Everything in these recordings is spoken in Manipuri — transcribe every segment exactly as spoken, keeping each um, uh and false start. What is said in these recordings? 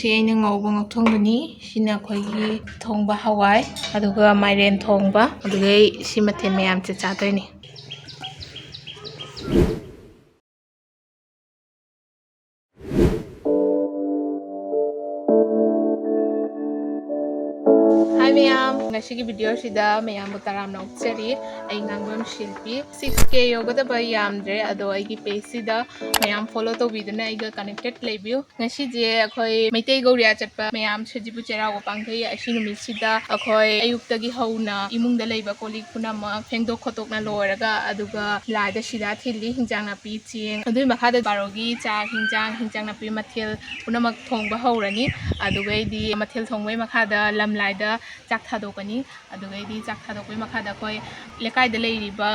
ꯁꯤ ꯑꯩꯅ ꯉꯧꯕ ꯉꯧꯊꯣꯡꯕꯅꯤ꯫ ꯁꯤꯅ ꯑꯩꯈꯣꯏꯒꯤ ꯊꯣꯡꯕ ꯍꯋꯥꯏ, ꯑꯗꯨꯒ ꯃꯥꯏꯔꯦꯟ ꯊꯣꯡꯕ, ꯑꯗꯨꯒ ꯑꯩ ꯁꯤ ꯃꯊꯦꯜ ꯃꯌꯥꯝꯁꯦ ꯆꯥꯗꯣꯏꯅꯤ꯫ ꯍꯥꯏ ꯃꯌꯥꯝ, ꯉꯁꯤꯒꯤ ꯚꯤꯗꯤꯑꯣꯁꯤꯗ ꯃꯌꯥꯝꯕꯨ ꯇꯔꯥꯝꯅ ꯑꯣꯛꯆꯔꯤ꯫ ꯑꯩ ꯉꯥꯡꯕꯝ ꯁꯤꯜꯄꯤ꯫ ꯁꯤꯛꯁ ꯀꯦ ꯌꯧꯒꯗꯕ ꯌꯥꯝꯗ꯭ꯔꯦ, ꯑꯗꯣ ꯑꯩꯒꯤ ꯄꯦꯖꯁꯤꯗ ꯃꯌꯥꯝ ꯐꯣꯂꯣ ꯇꯧꯕꯤꯗꯨꯅ ꯑꯩꯒ ꯀꯅꯦꯛꯇꯦꯠ ꯂꯩꯕꯤꯌꯨ꯫ ꯉꯁꯤꯁꯦ ꯑꯩꯈꯣꯏ ꯃꯩꯇꯩ ꯒꯧꯔꯤꯌꯥ ꯆꯠꯄ ꯃꯌꯥꯝ ꯁꯖꯤꯕꯨ ꯆꯩꯔꯥꯎꯕ ꯄꯥꯡꯊꯩ꯫ ꯑꯁꯤ ꯅꯨꯃꯤꯠꯁꯤꯗ ꯑꯩꯈꯣꯏ ꯑꯌꯨꯛꯇꯒꯤ ꯍꯧꯅ ꯏꯃꯨꯡꯗ ꯂꯩꯕ ꯀꯣꯜ ꯂꯤꯛ ꯄꯨꯝꯅꯃꯛ ꯐꯦꯡꯗꯣꯛ ꯈꯣꯠꯇꯣꯛꯅ ꯂꯣꯏꯔꯒ, ꯑꯗꯨꯒ ꯂꯥꯏꯗ ꯁꯤꯗꯥ ꯊꯤꯜꯂꯤ, ꯍꯤꯟꯖꯥꯡ ꯅꯥꯄꯤ, ꯆꯦꯡ, ꯑꯗꯨꯒꯤ ꯃꯈꯥꯗ ꯕꯥꯔꯣꯒꯤ ꯆꯥꯛ, ꯍꯤꯟꯖꯥꯡ, ꯍꯤꯟꯖꯥꯡ ꯅꯥꯄꯤ ꯃꯊꯦꯜ ꯄꯨꯝꯅꯃꯛ ꯊꯣꯡꯕ ꯍꯧꯔꯅꯤ꯫ ꯑꯗꯨꯒꯩꯗꯤ ꯃꯊꯦꯜ ꯊꯣꯡꯕꯒꯤ ꯃꯈꯥꯗ ꯂꯝꯂꯥꯏꯗ ꯆꯥꯛ ꯊꯥꯗꯣꯛꯀꯅꯤ꯫ ꯑꯗꯨꯒꯩꯗꯤ ꯆꯥꯛ ꯊꯥꯗꯣꯛꯄꯒꯤ ꯃꯈꯥꯗ ꯑꯩꯈꯣꯏ ꯂꯩꯀꯥꯏꯗ ꯂꯩꯔꯤꯕ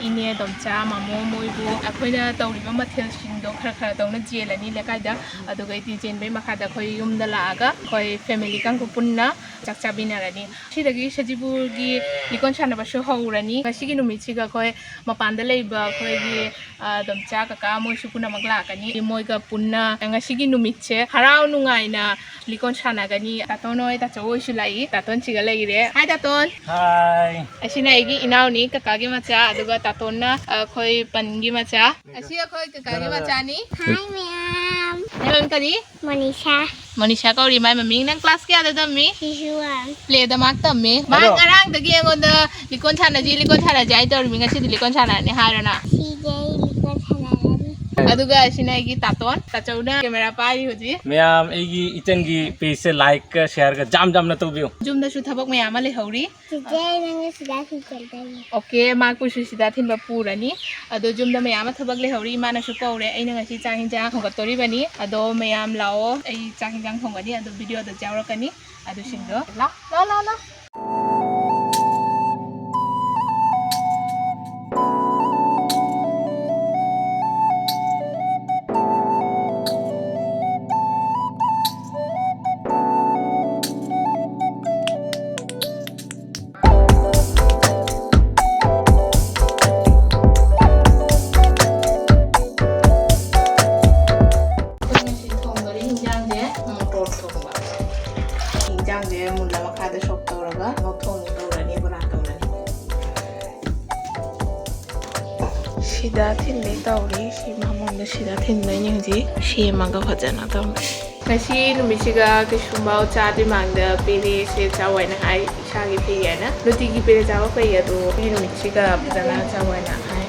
ꯏꯅꯦ, ꯗꯣꯝꯆꯥ, ꯃꯥꯃꯣ ꯃꯣꯏꯕꯨ ꯑꯩꯈꯣꯏꯅ ꯇꯧꯔꯤꯕ ꯃꯊꯦꯜꯁꯤꯡꯗꯣ ꯈꯔ ꯈꯔ ꯇꯧꯅ ꯌꯦꯜꯂꯅꯤ ꯂꯩꯀꯥꯏꯗ꯫ ꯑꯗꯨꯒꯩꯗꯤ ꯌꯦꯟꯕꯒꯤ ꯃꯈꯥꯗ ꯑꯩꯈꯣꯏ ꯌꯨꯝꯗ ꯂꯥꯛꯑꯒ ꯑꯩꯈꯣꯏ ꯐꯦꯃꯤꯂꯤ ꯀꯥꯡꯕꯨ ꯄꯨꯟꯅ ꯆꯥꯛ ꯆꯥꯃꯤꯟꯅꯔꯅꯤ꯫ ꯁꯤꯗꯒꯤ ꯁꯖꯤꯕꯨꯒꯤ ꯂꯤꯀꯣꯟ ꯁꯥꯟꯅꯕꯁꯨ ꯍꯧꯔꯅꯤ꯫ ꯉꯁꯤꯒꯤ ꯅꯨꯃꯤꯠꯁꯤꯒ ꯑꯩꯈꯣꯏ ꯃꯄꯥꯟꯗ ꯂꯩꯕ ꯑꯩꯈꯣꯏꯒꯤ, ꯑ, ꯗꯣꯝꯆꯥ, ꯀꯀꯥ ꯃꯣꯏꯁꯨ ꯄꯨꯝꯅꯃꯛ ꯂꯥꯛꯀꯅꯤ꯫ ꯃꯣꯏꯒ ꯄꯨꯟꯅ ꯉꯁꯤꯒꯤ ꯅꯨꯃꯤꯠꯁꯦ ꯍꯔꯥꯎ ꯅꯨꯡꯉꯥꯏꯅ ꯂꯤꯀꯣꯟ ꯁꯥꯟꯅꯒꯅꯤ꯫ ꯇꯥꯇꯣꯟ ꯍꯣꯏ, ꯇꯥꯆꯧ ꯍꯣꯏꯁꯨ ꯂꯥꯛꯏ꯫ ꯇꯥꯇꯣꯟꯁꯤꯒ ꯂꯩꯔꯦ꯫ ꯍꯥꯏ ꯇꯥꯇꯣꯟ꯫ ꯍꯥꯏ꯫ ꯑꯁꯤꯅ ꯑꯩꯒꯤ ꯏꯅꯥꯎꯅꯤ, ꯀꯀꯥꯒꯤ ꯃꯆꯥ, ꯑꯗꯨꯒ ꯇꯥꯇꯣꯟꯅ ꯑꯩꯈꯣꯏ ꯄꯟꯒꯤ ꯃꯆꯥ꯫ ꯑꯁꯤ ꯑꯩꯈꯣꯏ ꯀꯀꯥꯒꯤ ꯃꯆꯥꯅꯤ꯫ ꯍꯥꯏ ꯃꯌꯥꯝ꯫ ꯅꯪ ꯀꯔꯤ? ꯃꯣꯅꯤꯁꯥ꯫ ꯃꯣꯅꯤꯁꯥ ꯀꯧꯔꯤ ꯃꯥꯏ ꯃꯃꯤꯡ꯫ ꯅꯪ ꯀ꯭ꯂꯥꯁ ꯀꯌꯥꯗ ꯇꯝꯃꯤ? ꯁꯤꯁꯨ ꯋꯥꯟ꯫ ꯄ꯭ꯂꯦꯗ ꯃꯥ ꯇꯝꯃꯤ꯫ ꯃꯥ ꯍꯜꯂꯣ꯫ ꯉꯔꯥꯡꯗꯒꯤ ꯑꯩꯉꯣꯟꯗ ꯂꯤꯀꯣꯟ ꯁꯥꯟꯅꯁꯤ, ꯂꯤꯀꯣꯟ ꯁꯥꯟꯅꯁꯤ ꯍꯥꯏ ꯇꯧꯔꯤꯃꯤ꯫ ꯉꯁꯤꯗꯤ ꯂꯤꯀꯣꯟ ꯁꯥꯟꯅꯔꯅꯤ ꯍꯥꯏꯔꯣ ꯅꯪ? ꯁꯤꯗꯤ ꯑꯩ ꯂꯤꯀꯣꯟ ꯁꯥꯟꯅꯔꯅꯤ꯫ ꯑꯗꯨꯒ ꯑꯁꯤꯅ ꯑꯩꯒꯤ ꯇꯥꯇꯣꯟ꯫ ꯇꯥꯆꯧꯅ ꯀꯦꯃꯦꯔꯥ ꯄꯥꯏꯔꯤ ꯍꯧꯖꯤꯛ꯫ ꯃꯌꯥꯝ ꯑꯩꯒꯤ ꯏꯆꯟꯒꯤ ꯄꯦꯖꯁꯦ ꯂꯥꯏꯛꯀ ꯁꯤꯌꯥꯔꯒ ꯖꯥꯝ ꯖꯥꯝꯅ ꯇꯧꯕꯤꯌꯨ꯫ ꯌꯨꯝꯗꯁꯨ ꯊꯕꯛ ꯃꯌꯥꯝ ꯑꯃ ꯂꯩꯍꯧꯔꯤ꯫ ꯆꯤꯆꯦ, ꯑꯩ ꯅꯪꯒ ꯁꯤꯗ ꯊꯤꯟꯖꯤꯟꯗꯣꯏꯅꯦ꯫ ꯑꯣꯀꯦ, ꯃꯥ ꯀꯨꯁꯨ ꯁꯤꯗ ꯊꯤꯟꯕ ꯄꯨꯔꯅꯤ꯫ ꯑꯗꯣ ꯌꯨꯝꯗ ꯃꯌꯥꯝ ꯑꯃ ꯊꯕꯛ ꯂꯩꯍꯧꯔꯤ, ꯏꯃꯥꯅꯁꯨ ꯀꯧꯔꯦ, ꯑꯩꯅ ꯉꯁꯤ ꯆꯥꯛ ꯍꯤꯟꯖꯥꯡ ꯊꯣꯡꯒꯠꯇꯣꯔꯤꯕꯅꯤ꯫ ꯑꯗꯣ ꯃꯌꯥꯝ ꯂꯥꯛꯑꯣ, ꯑꯩ ꯆꯥꯛ ꯍꯤꯟꯖꯥꯡ ꯊꯣꯡꯒꯅꯤ, ꯑꯗꯣ ꯚꯤꯗꯤꯑꯣꯗ ꯌꯥꯎꯔꯛꯀꯅꯤ꯫ ꯑꯗꯨꯁꯤꯡꯗꯣ ꯂꯥꯛ, ꯂꯥꯛ, ꯂꯥꯛ, ꯂꯥꯛ꯫ ꯑꯩꯈꯣꯏ ꯉꯁꯤ ꯊꯣꯡꯗꯣꯔꯤ ꯍꯤꯟꯖꯥꯡꯁꯦ, ꯎꯝ, ꯊꯣꯡꯕ꯫ ꯌꯦꯟꯖꯥꯡꯁꯦ ꯃꯨꯜꯂ ꯃꯈꯥꯗ ꯁꯣꯛ ꯇꯧꯔꯒ ꯉꯧꯊꯣꯡ ꯇꯧꯔꯅꯤ, ꯕꯣꯔꯥ ꯇꯧꯔꯅꯤ꯫ ꯁꯤꯗ ꯊꯤꯟꯗꯣꯏ ꯇꯧꯔꯤ꯫ ꯁꯤ ꯃꯃꯣꯟꯗ ꯁꯤꯗ ꯊꯤꯟꯗꯣꯏꯅꯤ ꯍꯧꯖꯤꯛ ꯁꯦꯝꯃꯒ ꯐꯖꯅ ꯇꯧꯔꯦ꯫ ꯉꯁꯤ ꯅꯨꯃꯤꯠꯁꯤꯒ ꯀꯩꯁꯨꯝꯐꯥꯎ ꯆꯥꯗ꯭ꯔꯤ ꯃꯥꯡꯗ ꯄꯦꯔꯦꯁꯦ ꯆꯥꯎ ꯍꯥꯏꯅ ꯍꯥꯏ꯫ ꯏꯁꯥꯒꯤ ꯐꯩ ꯍꯥꯏꯅ ꯅꯨꯡꯇꯤꯒꯤ ꯄꯦꯔꯦ ꯆꯥꯕ ꯐꯩ, ꯑꯗꯣ ꯁꯤꯒꯤ ꯅꯨꯃꯤꯠꯁꯤꯒ ꯐꯖꯅ ꯆꯥꯎ ꯍꯥꯏꯅ ꯍꯥꯏ꯫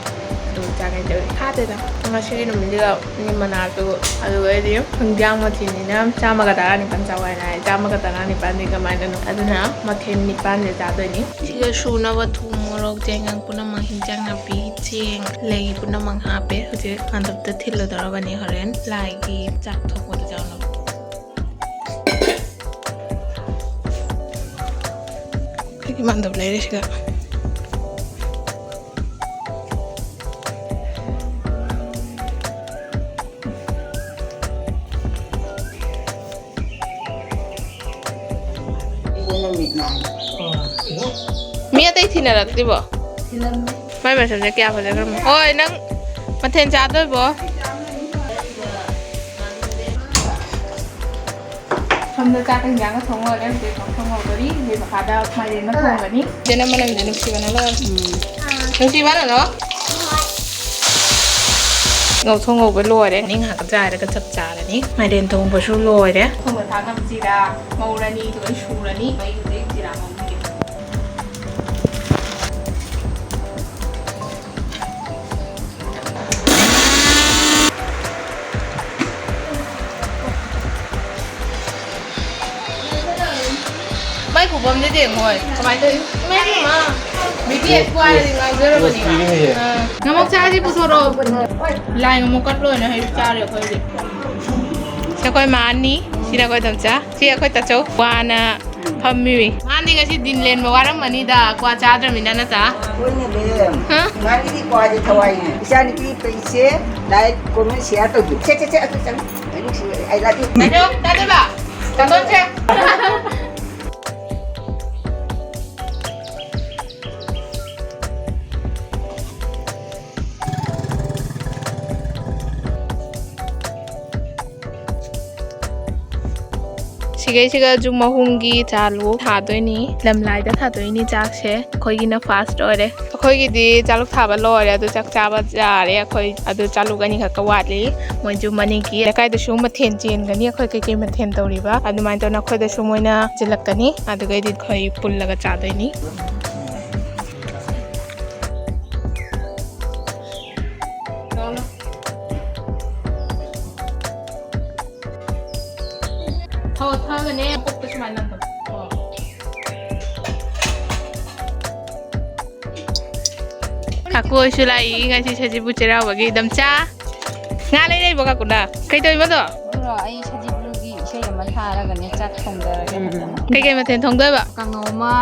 ꯑꯗꯨ ꯆꯥꯒꯦ ꯇꯧꯔꯤ꯫ ꯐꯥꯗꯦꯗ ꯉꯁꯤꯒꯤ ꯅꯨꯃꯤꯠꯁꯤꯒ ꯃꯤ ꯃꯅꯥꯁꯨ꯫ ꯑꯗꯨꯒ ꯑꯩꯗꯤ ꯍꯤꯟꯖꯥꯡ ꯃꯊꯦꯜꯅꯤꯅ ꯆꯥꯝꯃꯒ ꯇꯔꯥꯅꯤꯄꯥꯟ ꯆꯥꯎ ꯍꯥꯏꯅ ꯍꯥꯏ꯫ ꯆꯥꯝꯃꯒ ꯇꯔꯥꯅꯤꯄꯥꯟꯗꯤ ꯀꯃꯥꯏꯅꯅꯣ? ꯑꯗꯨꯅ ꯃꯊꯦꯜ ꯅꯤꯄꯥꯟꯁꯦ ꯆꯥꯗꯣꯏꯅꯤ꯫ ꯁꯤꯒ ꯁꯨꯅꯕ ꯊꯨꯝ, ꯃꯣꯔꯣꯛ, ꯆꯦꯡꯉꯪ ꯄꯨꯝꯅꯃꯛ, ꯍꯤꯟꯖꯥꯡ ꯅꯥꯄꯤ, ꯆꯦꯡ, ꯂꯩ ꯄꯨꯝꯅꯃꯛ ꯍꯥꯞꯄꯦ꯫ ꯍꯧꯖꯤꯛ ꯃꯥꯟꯗꯞꯇ ꯊꯤꯜꯂꯨꯗꯧꯔꯕꯅꯤ ꯍꯣꯔꯦꯟ ꯂꯥꯏꯒꯤ ꯆꯥꯛ ꯊꯣꯡꯕꯗ ꯌꯥꯎꯅꯕ꯫ ꯑꯩꯒꯤ ꯃꯥꯟꯗꯞ ꯂꯩꯔꯦ ꯁꯤꯗ꯫ ꯃꯤ ꯑꯇꯩ ꯊꯤꯅꯔꯛꯇ꯭ꯔꯤꯕꯣ? ꯃꯥꯏ ꯃꯁꯝꯁꯦ ꯀꯌꯥ ꯐꯖꯈ꯭ꯔꯕꯅꯣ? ꯍꯣꯏ, ꯅꯪ ꯃꯊꯦꯜ ꯆꯥꯗꯣꯏꯕꯣ? ꯁꯣꯝꯗ ꯆꯥꯛ ꯍꯤꯟꯖꯥꯡꯒ ꯊꯣꯡ ꯂꯣꯏꯔꯦ꯫ ꯍꯧꯖꯤꯛ ꯊꯣꯡ ꯍꯧꯒꯅꯤ꯫ ꯍꯧꯖꯤꯛ ꯃꯈꯥꯗ ꯃꯥꯏꯔꯦꯟ ꯑꯃ ꯊꯣꯡꯒꯅꯤ꯫ ꯏꯆꯦ, ꯅꯪ ꯃꯅꯝꯁꯦ ꯅꯨꯡꯁꯤꯕꯅ ꯂꯣꯏꯔꯦ꯫ ꯎꯝ꯫ ꯅꯨꯡꯁꯤꯕꯅ ꯅꯣ? ꯉꯧ ꯊꯣꯡ ꯉꯧꯕ ꯂꯣꯏꯔꯦ꯫ ꯅꯤꯡ ꯉꯥꯏꯍꯥꯛ ꯆꯥꯏꯔꯒ ꯆꯞ ꯆꯥꯔꯅꯤ꯫ ꯃꯥꯏꯔꯦꯟ ꯊꯣꯡꯕꯁꯨ ꯂꯣꯏꯔꯦ꯫ ꯊꯣꯡꯕ ꯊꯥꯛꯅꯕ ꯖꯤꯔꯥ ꯉꯧꯔꯅꯤ, ꯑꯗꯨꯒ ꯑꯩ ꯁꯨꯔꯅꯤ꯫ ꯑꯩ ꯍꯧꯖꯤꯛ ꯖꯤꯔꯥ ꯉꯧꯕꯤꯒꯦ꯫ ꯃꯥꯏ ꯈꯨꯕꯝꯗꯨꯗꯤ ꯌꯦꯡꯉꯣꯏ꯫ ꯀꯃꯥꯏꯅ ꯇꯧꯔꯤ? ꯏꯃꯥ, ꯏꯃꯥ꯫ ꯕꯤ ꯇꯤ ꯑꯦꯁ ꯀ꯭ꯋꯥꯏꯗꯗꯤ ꯉꯥꯡꯖꯔꯕꯅꯤ꯫ ꯑꯥ꯫ ꯉꯥꯃꯣꯛ ꯆꯥꯁꯤ ꯄꯨꯊꯣꯔꯛꯑꯣ꯫ ꯂꯥꯏ ꯉꯥꯃꯣꯛ ꯀꯠ ꯂꯣꯏꯅ ꯍꯦꯛ ꯆꯥꯔꯦ ꯑꯩꯈꯣꯏꯗꯤ꯫ ꯁꯤ ꯑꯩꯈꯣꯏ ꯃꯥ ꯑꯅꯤ, ꯁꯤꯅ ꯑꯩꯈꯣꯏ ꯇꯝꯆꯥ, ꯁꯤ ꯑꯩꯈꯣꯏ ꯇꯥꯆꯧ꯫ ꯋꯥꯅ ꯐꯝꯃꯤꯃꯤ꯫ ꯃꯥꯗꯤ ꯉꯁꯤ ꯗꯤꯟ ꯂꯦꯟꯕ ꯋꯥꯔꯝꯃꯅꯤꯗ, ꯀ꯭ꯋꯥ ꯆꯥꯗ꯭ꯔꯃꯤꯅ ꯅꯠꯇ꯭ꯔꯥ? ꯍꯣꯏꯅꯦ ꯕꯦꯝ꯫ ꯍꯥ? ꯃꯥꯒꯤꯗꯤ ꯀ꯭ꯋꯥꯁꯦ ꯊꯋꯥꯏꯅꯦ꯫ ꯏꯆꯥꯅꯨꯄꯤ ꯄꯩꯁꯦ ꯂꯥꯏꯛ, ꯀꯣꯃꯦꯟ, ꯁꯤꯌꯥꯔ ꯇꯧꯕꯤꯌꯨ꯫ ꯁꯦ, ꯁꯦ, ꯁꯦ, ꯑꯗꯨ ꯆꯪꯉꯨ꯫ I love you꯫ ꯇꯥꯗꯦꯕ? ꯆꯥꯊꯣꯛꯁꯦ꯫ ꯁꯤꯒꯩꯁꯤꯒ ꯖꯨꯝ ꯑꯍꯨꯝꯒꯤ ꯆꯥꯂꯨ ꯊꯥꯗꯣꯏꯅꯤ꯫ ꯂꯝꯂꯥꯏꯗ ꯊꯥꯗꯣꯏꯅꯤ ꯆꯥꯛꯁꯦ꯫ ꯑꯩꯈꯣꯏꯒꯤꯅ ꯐꯥꯔꯁ ꯑꯣꯏꯔꯦ꯫ ꯑꯩꯈꯣꯏꯒꯤꯗꯤ ꯆꯥꯂꯨꯛ ꯊꯥꯕ ꯂꯣꯏꯔꯦ, ꯑꯗꯨ ꯆꯥꯛ ꯆꯥꯕ ꯌꯥꯔꯦ꯫ ꯑꯩꯈꯣꯏ ꯑꯗꯨ ꯆꯥꯂꯨꯛ ꯑꯅꯤꯈꯛꯀ ꯋꯥꯠꯂꯤ꯫ ꯃꯣꯏ ꯖꯨꯝ ꯑꯅꯤꯒꯤ ꯂꯩꯀꯥꯏꯗꯁꯨ ꯃꯊꯦꯜ ꯆꯦꯟꯒꯅꯤ꯫ ꯑꯩꯈꯣꯏ ꯀꯩꯀꯩ ꯃꯊꯦꯜ ꯇꯧꯔꯤꯕ ꯑꯗꯨꯃꯥꯏꯅ ꯇꯧꯅ ꯑꯩꯈꯣꯏꯗꯁꯨ ꯃꯣꯏꯅ ꯆꯤꯜꯂꯛꯀꯅꯤ꯫ ꯑꯗꯨꯒꯩꯗꯤ ꯑꯩꯈꯣꯏ ꯄꯨꯜꯂꯒ ꯆꯥꯗꯣꯏꯅꯤ꯫ ꯊꯥꯎ ꯊꯥꯒꯅꯦ ꯀꯣꯛꯇ ꯁꯨꯃꯥꯏꯅ ꯅꯝꯕ꯫ ꯀꯥꯀꯨ ꯍꯣꯏꯁꯨ ꯂꯥꯛꯏ ꯉꯁꯤ ꯁꯖꯤꯕꯨ ꯆꯩꯔꯥꯎꯕꯒꯤ꯫ ꯗꯝꯆꯥ, ꯉꯥ ꯂꯩꯔꯛꯏꯕꯣ ꯀꯥꯀꯨꯅ? ꯀꯩꯗꯧꯔꯤꯕꯗꯣ? ꯑꯗꯨꯔꯣ, ꯑꯩ ꯁꯖꯤꯕꯨꯒꯤ ꯏꯁꯩ ꯑꯃ ꯊꯥꯔꯒꯅꯦ ꯆꯥꯛ ꯊꯣꯡꯗꯔꯒꯦ ꯐꯖꯅ꯫ ꯀꯩꯀꯩ ꯃꯊꯦꯜ ꯊꯣꯡꯗꯣꯏꯕ? ꯀꯥꯡꯉꯧ ꯑꯃ,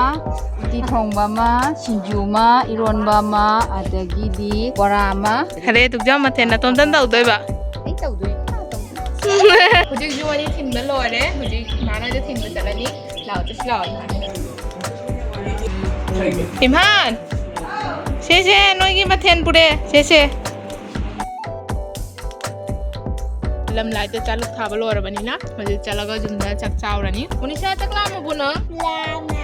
ꯎꯇꯤ ꯊꯣꯡꯕ ꯑꯃ, ꯁꯤꯡꯖꯨ ꯑꯃ, ꯏꯔꯣꯟꯕ ꯑꯃ, ꯑꯗꯒꯤꯗꯤ ꯕꯣꯔꯥ ꯑꯃ꯫ ꯈꯔꯦ ꯗꯨꯛꯖꯥ ꯃꯊꯦꯜ ꯅꯇꯣꯝꯇꯅ ꯇꯧꯗꯣꯏꯕ? ꯑꯩ ꯇꯧꯗꯣꯏꯅꯦ, ꯃꯥ ꯇꯧꯗꯣꯏꯅꯦ꯫ ꯍꯧꯖꯤꯛ ꯖꯨ ꯑꯅꯤ ꯊꯤꯟꯕ ꯂꯣꯏꯔꯦ꯫ ꯍꯧꯖꯤꯛ ꯏꯃꯥꯅ ꯊꯤꯟꯕ ꯆꯠꯂꯅꯤ꯫ ꯂꯥꯛꯑꯣ, ꯆꯠꯁꯤ ꯂꯥꯛꯑꯣ, ꯏꯃꯥꯅ꯫ ꯏꯝꯐꯥꯜ! ꯁꯦ, ꯁꯦ, ꯅꯣꯏꯒꯤ ꯃꯊꯦꯜ ꯄꯨꯔꯦ꯫ ꯁꯦ, ꯁꯦ꯫ ꯂꯝꯂꯥꯏꯗ ꯆꯥꯂꯨꯛ ꯊꯥꯕ ꯂꯣꯏꯔꯕꯅꯤꯅ ꯍꯧꯖꯤꯛ ꯆꯠꯂꯒ ꯌꯨꯝꯗ ꯆꯥꯛ ꯆꯥꯎꯔꯅꯤ꯫ ꯃꯣꯅꯤꯁꯥ, ꯆꯥꯛ ꯂꯥꯝꯃꯕꯣ ꯅꯪ? ꯂꯥꯝꯃꯦ꯫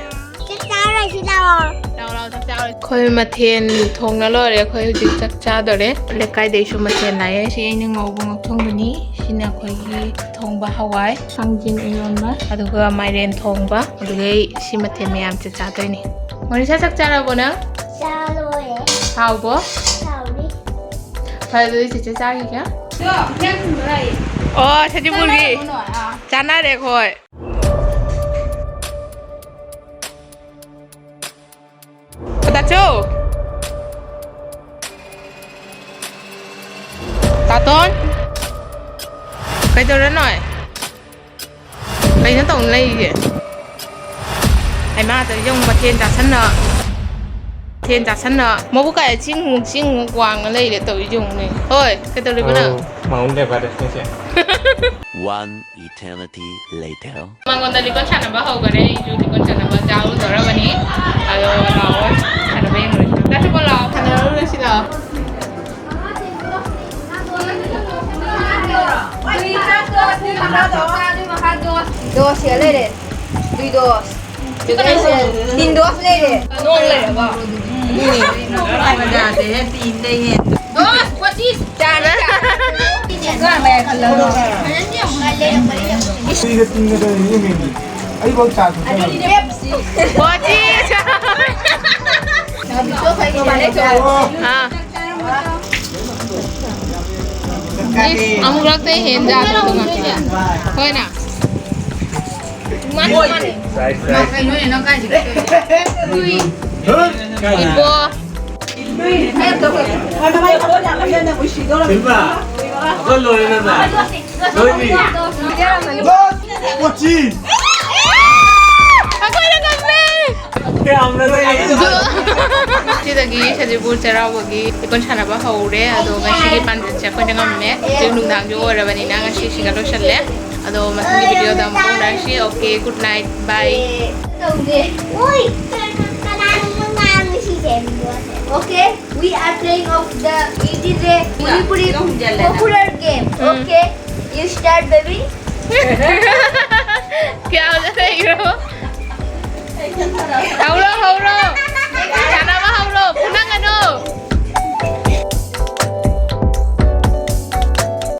ꯆꯥꯛ ꯆꯥꯔꯁꯤ ꯂꯥꯛꯑꯣ꯫ ꯂꯥꯛꯑꯣ, ꯂꯥꯛꯑꯣ, ꯆꯥꯛ ꯆꯥꯔꯁꯤ꯫ ꯑꯩꯈꯣꯏ ꯃꯊꯦꯜ ꯊꯣꯡꯅ ꯂꯣꯏꯔꯦ꯫ ꯑꯩꯈꯣꯏ ꯍꯧꯖꯤꯛ ꯆꯥꯛ ꯆꯥꯗꯣꯔꯦ꯫ ꯂꯩꯀꯥꯏꯗꯩꯁꯨ ꯃꯊꯦꯜ ꯂꯥꯛꯑꯦ꯫ ꯁꯤ ꯑꯩꯅ ꯉꯧꯕ ꯉꯧꯊꯣꯡꯕꯅꯤ꯫ ꯁꯤꯅ ꯑꯩꯈꯣꯏꯒꯤ ꯊꯣꯡꯕ ꯍꯋꯥꯏ, ꯊꯥꯡꯖꯤꯡ ꯏꯔꯣꯟꯕ, ꯑꯗꯨꯒ ꯃꯥꯏꯔꯦꯟ ꯊꯣꯡꯕ꯫ ꯑꯗꯨꯒ ꯑꯩ ꯁꯤ ꯃꯊꯦꯜ ꯃꯌꯥꯝꯁꯦ ꯆꯥꯗꯣꯏꯅꯤ꯫ ꯃꯣꯅꯤꯁꯥ, ꯆꯥꯛ ꯆꯥꯔꯕꯣ ꯅꯪ? ꯆꯥ ꯂꯣꯏꯔꯦ꯫ ꯍꯥꯎꯕꯣ? ꯍꯥꯎꯔꯤ꯫ ꯐꯔꯦ, ꯑꯗꯨꯗꯤ ꯆꯦꯆꯦ ꯆꯥꯈꯤꯒꯦ꯫ ꯑꯣ, ꯁꯖꯤꯕꯨꯒꯤ꯫ ꯆꯥꯅꯔꯕꯣ ꯅꯣꯏ? ꯑꯥ꯫ ꯆꯥꯅꯔꯦ ꯑꯩꯈꯣꯏ꯫ ꯇꯥꯆꯧ! ꯇꯥꯇꯣꯟ! ꯀꯩꯗꯧꯔꯦ ꯅꯣꯏ? ꯀꯩꯅꯣ ꯇꯧꯅ ꯂꯩꯔꯤꯁꯦ? ꯍꯩꯃꯥ, ꯇꯧꯔꯤꯁꯦ ꯌꯦꯡꯉꯨ, ꯃꯊꯦꯜ ꯆꯥꯁꯟꯅ꯫ ꯃꯊꯦꯜ ꯆꯥꯁꯟꯅ꯫ ꯃꯕꯨꯛ ꯀꯥꯏ ꯆꯤꯡꯃꯨꯛ ꯆꯤꯡꯃꯨꯛ ꯋꯥꯡꯉ ꯂꯩꯔꯦ ꯇꯧꯔꯤꯁꯦ ꯌꯦꯡꯉꯨꯅꯦ꯫ ꯍꯣꯏ, ꯀꯩꯗꯧꯔꯤꯕ ꯅꯪ? ꯑꯧ, Mount Everest ꯅꯤꯁꯦ꯫ One eternity later. ꯃꯉꯣꯟꯗ ꯂꯤꯀꯣꯟ ꯁꯥꯟꯅꯕ ꯍꯧꯈꯔꯦ, ꯑꯩꯁꯨ ꯂꯤꯀꯣꯟ ꯁꯥꯟꯅꯕ ꯌꯥꯎꯔꯨꯗꯧꯔꯕꯅꯤ꯫ ꯑꯗꯣ ꯂꯥꯛꯑꯣ, ꯁꯥꯟꯅꯕ ꯌꯦꯡꯉꯨꯔꯁꯤ꯫ ꯂꯥꯛꯑꯣ, ꯂꯥꯛꯑꯣ, ꯁꯥꯟꯅꯔꯨꯔꯁꯤ ꯂꯥꯛꯑꯣ꯫ ꯃꯈꯥꯗꯣ꯫ ꯗꯣꯁ ꯂꯩꯔꯦ꯫ ꯗꯨꯏ ꯗꯣꯁ꯫ ꯇꯤꯟ ꯗꯣꯁ ꯂꯩꯔꯦ꯫ ꯅꯣꯡ ꯂꯩꯔꯕꯣ? ꯌꯥꯗꯦꯍꯦ, ꯇꯤꯟꯗꯩ ꯍꯦꯟ꯫ ꯗꯣꯁ, ꯄꯣꯆꯤꯁ꯫ ꯆꯥꯔꯦ, ꯆꯥꯔꯦ꯫ ꯁꯤꯒ ꯇꯤꯟꯒ ꯇꯧꯔꯤꯁꯦ ꯌꯦꯡꯉꯦ꯫ ꯑꯩꯐꯥꯎ ꯆꯥ ꯊꯛꯆꯔꯝꯃꯦ꯫ ꯄꯣꯆꯤꯁ꯫ ꯑꯥ꯫ ꯏꯁ, ꯑꯃꯨꯛꯂꯛꯇꯩ ꯍꯦꯟ ꯌꯥꯗꯕꯗꯨ ꯉꯥꯛꯇ꯫ ꯍꯣꯏꯅ꯫ ꯃꯥꯅꯦ, ꯃꯥꯅꯦ꯫ ꯀꯩꯅꯣꯅꯦ, ꯅꯪ ꯀꯥꯏꯗꯒꯤ? ꯏꯕꯣ꯫ ꯁꯤꯜꯚꯥ, ꯑꯩꯈꯣꯏ ꯂꯣꯏꯔꯦ ꯅꯠꯇ꯭ꯔꯥ? ꯂꯣꯏꯔꯦ꯫ ꯄꯣꯆꯤꯁ꯫ ꯑꯩꯈꯣꯏꯅ ꯉꯝꯃꯦ꯫ ꯁꯤꯗꯒꯤ ꯁꯖꯤꯕꯨ ꯆꯩꯔꯥꯎꯕꯒꯤ ꯂꯤꯀꯣꯟ ꯁꯥꯟꯅꯕ ꯍꯧꯔꯦ꯫ ꯑꯗꯣ ꯉꯁꯤꯒꯤ ꯄꯥꯟꯖꯤꯟꯁꯦ ꯑꯩꯈꯣꯏꯅ ꯉꯝꯃꯦ꯫ ꯍꯧꯖꯤꯛ ꯅꯨꯡꯗꯥꯡꯁꯨ ꯑꯣꯏꯔꯕꯅꯤꯅ ꯉꯁꯤꯁꯤꯒ ꯂꯣꯏꯁꯜꯂꯦ꯫ ꯑꯗꯣ ꯃꯊꯪꯒꯤ ꯚꯤꯗꯤꯑꯣꯗ ꯑꯃꯨꯛ ꯎꯅꯔꯁꯤ꯫ Okay, good night, bye. ꯇꯧꯗꯦ꯫ ꯍꯣꯏ, ꯀꯅꯥꯅꯣ ꯉꯥꯡꯉꯤꯁꯤꯁꯦ? Okay, we are playing of the eighteen day Manipuri popular game. Um. Okay, you start, baby. ꯀꯌꯥꯗ ꯂꯩꯔꯣ? ꯍꯧꯔꯣ, ꯍꯧꯔꯣ꯫ ꯁꯥꯟꯅꯕ ꯍꯧꯔꯣ꯫ ꯐꯨꯅꯒꯅꯨ꯫